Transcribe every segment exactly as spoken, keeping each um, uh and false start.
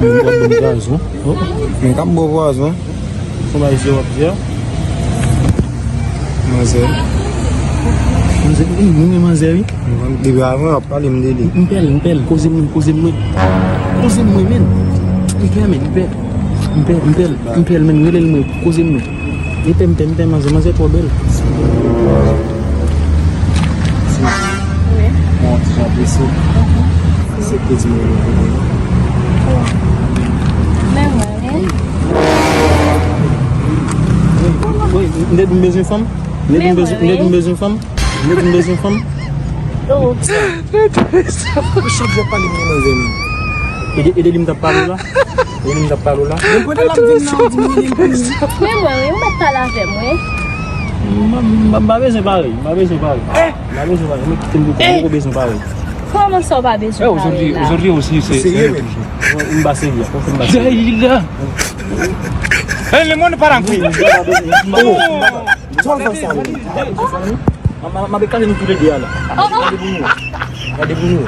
Mwen w ap ban m pwazon. Oh. Mwen k ap ba w pwazon. Fò bay je w ap je. Manzè. Manzè, wi, mwen renmen manzè, wi. Depi avan, w ap pale m de li. M pè l, m pè l, koze m, koze m, mwen. Koze m, mwen, men. M pè, men, m pè. M pè, m pè l, m pè l, men, rele l, mwen, koze m, mwen. M pè, m pè, m pè, manzè, manzè twò bèl. Wi. Mwen, ti jan prese. Se kredi mwen, mwen, mwen. Men mwen, wi. Wi, wi, m te di m bezwen fanm. M te di m bezwen, m te di m bezwen fanm. M te di m bezwen fanm. Oh. Chak jou w ap pale m de manzè, men. E de, e de li m t ap pale w la. E de li m t ap pale w la. Men kote l ap vin nan, ou di m li pou li. Men mwen, wi, ou mèt pale avè m, wi. M, m, m pa bezwen pale, m pa bezwen pale. M pa bezwen pale, mwen kite m pou kò, m poko bezwen pale. Kòman sa w pa bezwen pale la? Ozodri osi, se serye, men. M pa serye, fò m pa serye. Dalila. Eh, le monde part en couille. Sa w fè sa, men? M, m, m ap eklate nou toulede a la. Gade pou nou. Gade pou nou.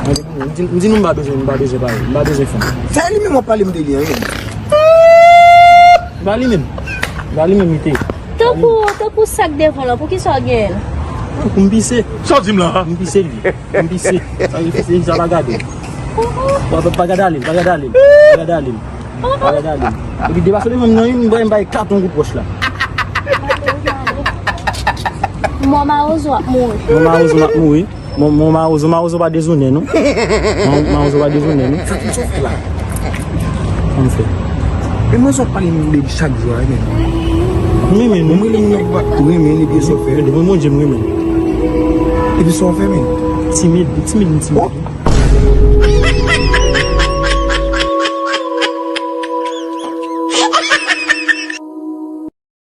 Gade pou nou. M di, m di nou m pa bezwen, m pa bezwen pale. M pa bezwen fanm. Sa e li menm w ap pale m de li an, wi. M pa li menm. M pa li menm, li te. Tankou, tankou sa k devan lan, poukisa w genyen l? Pou m pise. Sa w di m la? M pise li. M pise. Sa vle di sa pa gade. Pa, pa, pa gade ale, pa gade ale. Pa gade ale. Pa gade ale. Epi depase devan m nan, m bay, m bay katon kout wòch la. Mò mawozo ap mouri. Mò mawozo ap mouri. Mò, mò mawozo, mawozo pa dezounen, non. Mò, mawozo pa dezounen, non. Sa ki sòt la? An fè. E mwen sòt pale m de li chak jou a, men. Mwen renmen, non. Mwen renmen, mwen renmen, li byen sòt fè. Mwen, mwen, Bondye, mwen renmen. Epi sa w fè, men? Timid, timid, m timid. Oh.